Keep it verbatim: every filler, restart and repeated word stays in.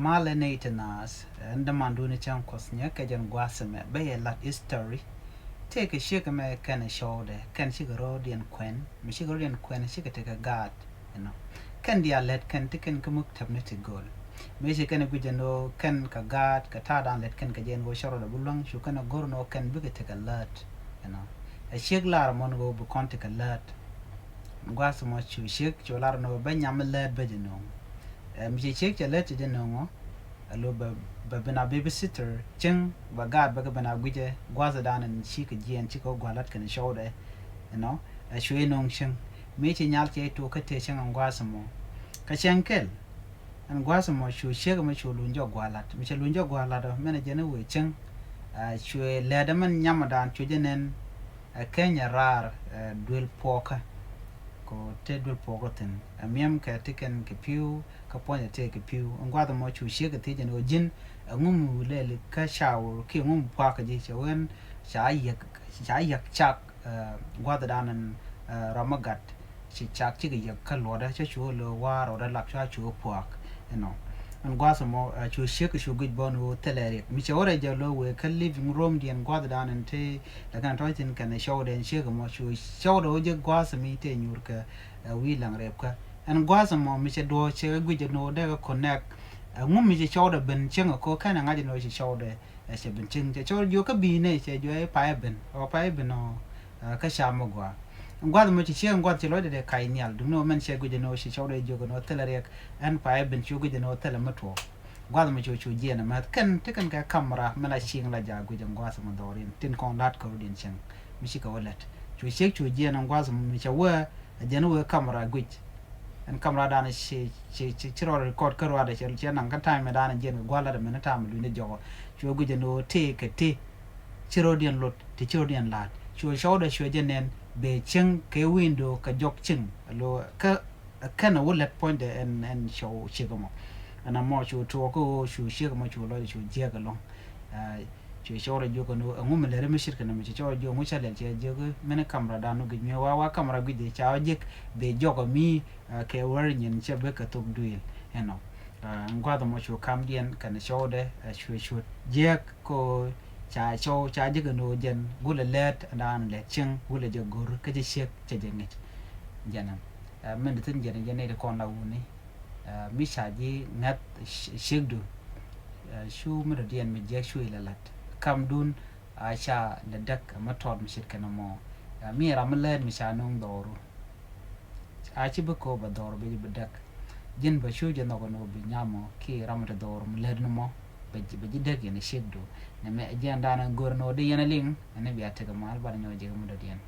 Malɛ nɛy ti naath, ɛn dämandun cäŋ Kuɔth nyɛ kɛ jɛn gua̱a̱th ɛmɛ bä yɛ lat history. Tëëkɛ ciek ɛmɛ kɛn ɛ cɔwdɛ, kɛn cikɛ ro̱o̱diɛn kuɛn, mi cikɛ ro̱o̱diɛn kuɛn cikɛ tekɛ gaat, you know. Kɛn diaal lät kɛn ti kɛn kä muktäbni ti gööl. Mëë ci kɛn ɛ gui̱c ɛn ɣöö kɛn kɛ gaat kɛ ta̱a̱dan lät kɛn kɛ jɛ ɛn ɣöö cä rɔɔdɛ bi luäŋ, cu kɛn ɛ go̱r ɛn ɣöö kɛn bikɛ tekɛ lät, you know. Ɛ ciek lar ɛmɔ ɛn ɣöö bi kɔn tekɛ lät. Gua̱a̱th ɛmɔ cu ciek cu lar ɛn ɣöö bä nyam mi lät bä jɛ nööŋ. Ɛ, mi ci ciek cɛ lät cɛ jɛ nööŋ ɔ, ɛ lo bɛ, bɛ ben a babysitter cieŋ, bɛ gaat bɛ kɛ ben a gui̱cɛ gua̱a̱thdan ɛn cikɛ jiɛɛn cikɛ wä gua̱a̱th lat kɛn cɔwdɛ, you know, ɛ cuɛ nööŋ cieŋ. Mi ci nyal cɛ tok kä tëë cieŋ ɛn gua̱a̱th ɛmɔ. Kä cieŋ kɛl ɛn gua̱a̱th ɛmɔ cu ciek ɛmɛ cu luny jɔk gua̱a̱th lat. Mi cɛ luny jɔk gua̱a̱th lat ɔ, mɛn ɛ jɛn ɛ wëë cieŋ, ɛ, cuɛ lät ɛmɛn nyamdan cu jɛ nɛn, ɛ, keny ɛ raar, ɛ, duël puɔkä. Kɛ ɣöö te duël puɔkä thi̱n. Ɛ mi̱em kɛ ti kɛn kɛ pi̱w, kä puɔ̱nyɛ tëë kɛ pi̱w. Ɛn gua̱a̱th ɛmɔ cu ciek kɛ thiec ɛn ɣöö ji̱n, ɛ, ɛŋu mi wi̱i̱ lɛli kä ca wä kiɛ ɛŋu mi puakä ji̱, cɛ ɣöö ɛn ca yiäk, ca yiäk cak, ɛ, gua̱a̱thdan ɛn, ɛ, ram mi gat. Ci cak cikɛ yiäk kä luɔtdä, cä cu ɣä lo̱o̱ wa̱a̱ rɔɔdä lak, cua cu ɣä pua̱a̱k, you know. Ɛn gua̱a̱th ɛmɔ, ɛ, cu ciek cu guic bä ɛn ɣöö thilɛ riɛk. Mi cɛ wä rɛy jɛ lo̱o̱ wee kä living room diɛn gua̱a̱thdan ɛn te, lakin tɔ̱ thi̱n kɛn ɛ cɔwdɛ ɛn ciek ɛmɔ cu cɔwdɛ wä jek gua̱a̱th ɛmi tëë nyuur kɛ, ɛ, wi̱i̱ laŋ rɛpkä. Ɛn gua̱a̱th ɛmɔ mi cɛ duɔ̱ɔ̱c cɛ guic ɛn ɣöö dee kɛ connect, ɛ, ɛŋu mi ci cɔwdɛ ben cieŋ ɛ ko̱ kɛn ɛ ŋa̱c ɛn ɣöö ci cɔwdɛ, ɛ, cɛ ben cieŋ. Cɛ cɔwdɛ jiök kä bi̱i̱ nɛy cɛ jiök i̱ pay ɛ ben, ɔ pay ɛ ben ɔ, ɛ, kä ca mi gɔaa. Ɛn gua̱a̱th ɛmɔ ci ciek ɛn gua̱a̱th ci lɔcdɛ dee kac nhial, duŋni ɣöö mɛn cɛ guic ɛn ɣöö ci cɔwdɛ jiök ɛn ɣöö thilɛ riɛk, ɛn pay ɛ ben cu guic ɛn ɣöö thilɛ mi tuɔɔk. Gua̱a̱th ɛmɔ cu cu jiɛɛn ɛmɛ kɛn ti kɛn kɛ kamera mɛn a cieŋ la jaak guic ɛn gua̱a̱th ɛmɔ dhɔr in tin kɔn la̱t kɛ rut in cieŋ. Mi cikɛ wä lät cu ciek cu jiɛɛn ɛn gua̱a̱th ɛmɔ mi cɛ wee, ɛ jɛn wee kamera guic. Ɛn kamera dan ci, ci, ci, ci rɔ record kä ruaadɛ cɛ, cɛ naŋ kä time dan jiɛɛn kɛ gua̱a̱th lat ɛmɛn time luny ni jɔkɔ. Cu guic ɛn ɣöö tëë kɛ ti ci rɔɔdiɛn lot ti ci rɔɔdiɛn la̱t. Cu cɔwdɛ cuɛ jɛ nɛn bɛ cieŋ kɛ window kɛ jɔk cieŋ. Lo kä kɛn a wä lät puɔ̱nydɛ ɛn, ɛn cɔw ciek ɛmɔ. Ɛn ɛmɔ cu tuɔɔk kä ɣöö cu ciek ɛmɔ cu lɔcdɛ cu jiääk ɛlɔ̱ŋ. Ɛ, cu cɔwdɛ jiök ɛn ɣöö ɛŋu mi lät mi ce̱tkɛ nɛmɛ, cu cɔwdɛ jiök ɛŋu cä lɛl, cɛ jiök mɛn kamera dan wä guic mi wa wa kamera guic dee ca wä jek bɛ jɔk ɛmi, ɛ, kɛ wär nyin cɛ bek kɛ thok duëël ɛnɔ. Ɛ, ɛn gua̱a̱th ɛmɔ cu kamdiɛn kɛn cɔwdɛ, ɛ, cuɛ cuɔ̱t jiääk kɛ ɣöö ca cɔw ca jek ɛn ɣöö jɛn gulɛ lät ɛn dan lät cieŋ gulɛ jɛ go̱r kä jɛ ciek cɛ jɛ ŋic. Jɛn ɛn, ɛ, min di thi̱n jɛn jɛ nɛy ti kɔn la wuni. Ɛ, mi ca ji̱ ŋäth ci-, ciekdu, ɛ, cu mi dɔ̱diɛn mi jiäk cu ilɛ la̱t. Kamdun a ca lɛ däk mi tɔt mi ce̱tkɛ nɔmɔ. Ɛ, mi ram mi lät mi ca nöŋ dhɔru. A ci bi ko̱o̱p bɛ dhɔru bi, bi däk. Ji̱n bɛ cu jɛ nhɔk ɛn ɣöö bi nyam ɔ kiɛ ram mi te dhɔru mi lät nɔmɔ. Bɛ ji̱, bɛ ji̱ däk yɛn ciekdu. Nɛmɛ jiɛn dan ɛn go̱r ɛn ɣöö di yɛn a liŋ, ɛn bia tekɛ mal ban nyɔk jek mi dɔ̱diɛn.